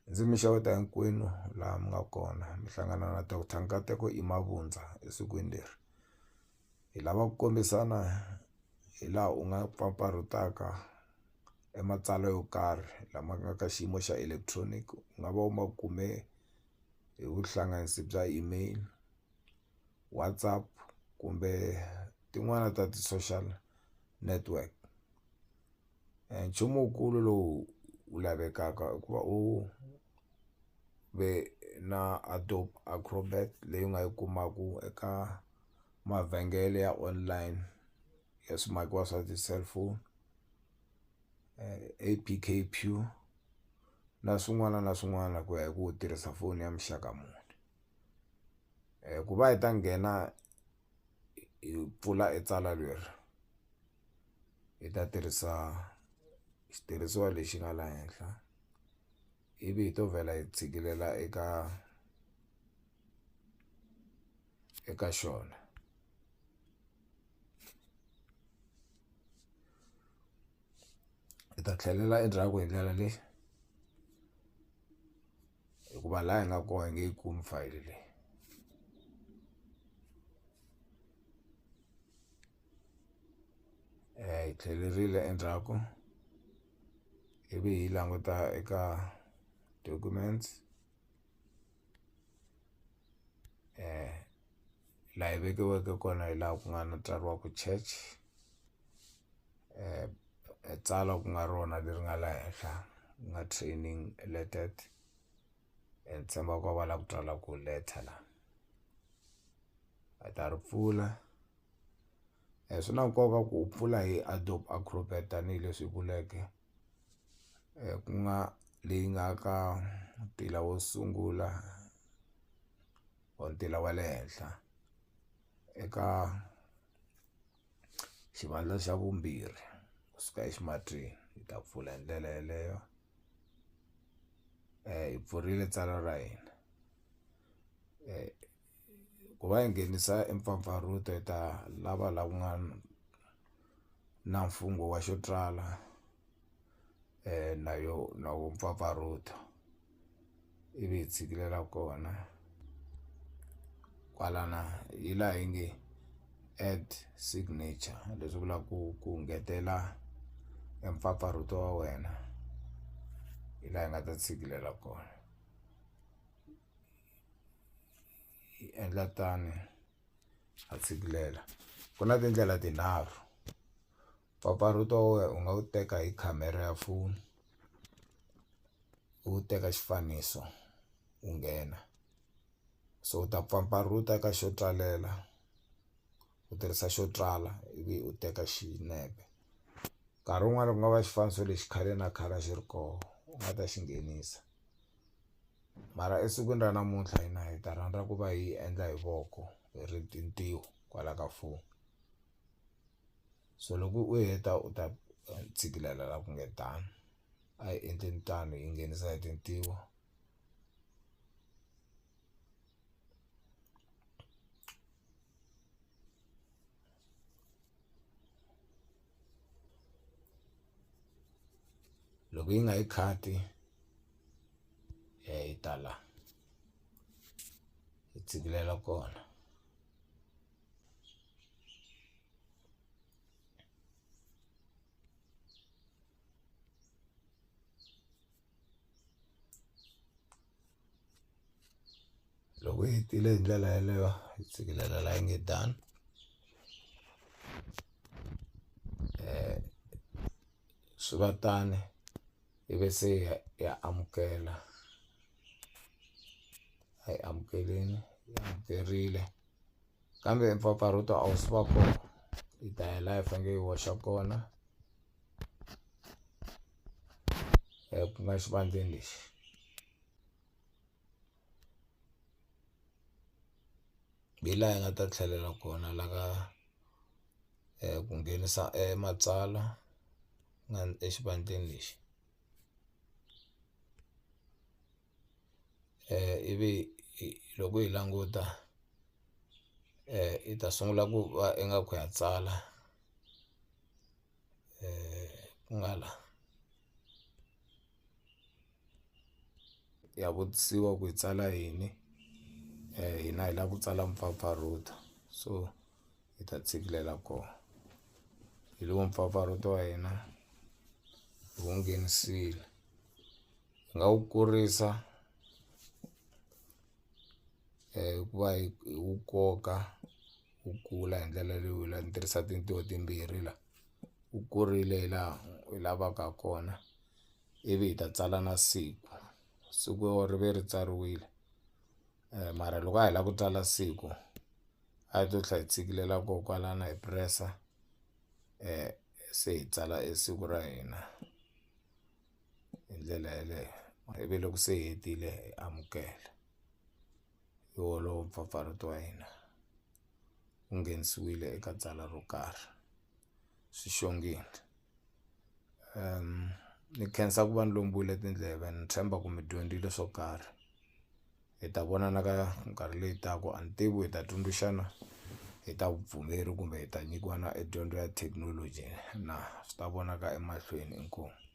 Ndzi mi xeweta hinkwenu laha mi nga kona mi hlangana na Doctor Nkateko I Mavundza esikwini leri hi lava ku kombisana hi laha u nga mpfampfarhutaka e matsalwa yo karhi lama nga ka xiyimo xa electronic u nga va u ma kume hi vuhlanganisi bya email, WhatsApp kumbe tin'wani ta ti-social network. Nchumu wukulu lowu wu lavekaka i ku va u ve na Adobe Acrobat leyi u nga yi kumaku eka mavhengele ya online ya swimakiwa swa ti-cellphone APK pure na swin'wana na swin'wana ku ya hi ku u tirhisa foni ya muxaka muni. Ku va hi ta nghena hi pfula e tsalwa leri hi ta tirhisa xitirhisiwa lexi nga la henhla ivi hi to vhela hi tshikilela eka xona. Hi ta tlhelela endzhaku hi ndlela leyi hikuva laha hi nga kona hi nge yi kumi fayili leyi. Hi tlhelerile endzhaku ivi hi languta eka documents laha yi vekiweke kona hi laha ku nga na tsariwaku church tsalwa ku nga rona leri nga la henhla ku nga training lettered ni tshemba ku va lava ku tsalaku letter la. Hi ta ri pfula swi na nkoka ku u pfula hi Adobe Acrobat tanihileswi hi vuleke ku nga leyi nga ka ntila wo sungula or ntila wa le henhla eka xivandla xa vumbirhi kusuka eximatsini hi ta pfula hi ndlela yeleyo hi pfurile tsalwa ra hina ku va hi nghenisa e mpfampfarhuto hi ta lava la ku nga na mfungho wa xo tsala na yo na wo mpfapfarhuto ivi hi tshikilela kona kwalana hi laha yi nge add signature leswi vulaka ku ngetela e mpfapfarhuto wa wena hi laha hi nga ta tshikilela kona hi endla tani ha tshikilela ku na tindlela tinharhu mpfapfarhuto wa wena u nga wu teka hi khamera ya foni u teka xifaniso u nghena so u ta mpfampfarhuta ka xo tsalela u tirhisa xo tsala ivi u teka xinepe nkarhi wun'wani ku nga va xifaniso lexi khale na khale a xi ri koho u nga ta xi nghenisa mara esikwini ra namuntlha hina hi ta rhandza ku va hi endla hi voko hi ri tintiho kwala ka foni so loko u heta u ta tshikilela la ku nge done a hi endleni tano hi nghenisa hi tintiho. Loko yi nga yi khati hi ta la hi tshikilela kona. Loko hi hetile hi ndlela yeleyo hi tshikilela la yi nge done swi va tani ivi se ya amukela a hi amukeleni hi amukerile kambe mpfapfarhuto a wu se va kona hi ta ya laha hi fanekele hi hoxa kona ku nga xivandleni lexi. Hi laha hi nga ta tlhelela kona la ka ku nghenisa e matsalwa nga exivandleni lexi ivi loko hi languta i ta sungula ku va ingaku ya tsala ku nga la. Ya vutisiwa ku hi tsala yini hina hi lava ku tsala mpfapfarhuto so hi ta tshikilela kona hi lowu mpfapfarhuto wa hina hi wu nghenisile hi nga wu kurisa hikuva hi wu koka wu kula hi ndlela leyi ni tirhisa tintiho timbirhi la wu kurile hi laha hi lavaka ha kona ivi hi ta tsala na siku, siku ri ve ri tsariwile mara loko a hi lava ku tsala siku a hi to tlhela hi tshikilela kona kwalano hi press-a se hi tsala e siku ra hina hi ndlela yeleyo ivi loko se hi hetile hi amukela hi wolowo mpfapfarhuto wa hina wu nghenisiwile eka tsalwa ro karhi swi xongile ni khensa ku va ni lombiwile tindleve ni tshemba ku mi dyondzile swo karhi hi ta vonana ka minkarhi leyi taka a ni tivi hi ta tsundzuxana hi ta vupfumeri kumbe hi ta nyikiwa na e dyondzo ya thekinoloji na swi ta vonaka emahlweni inkomu.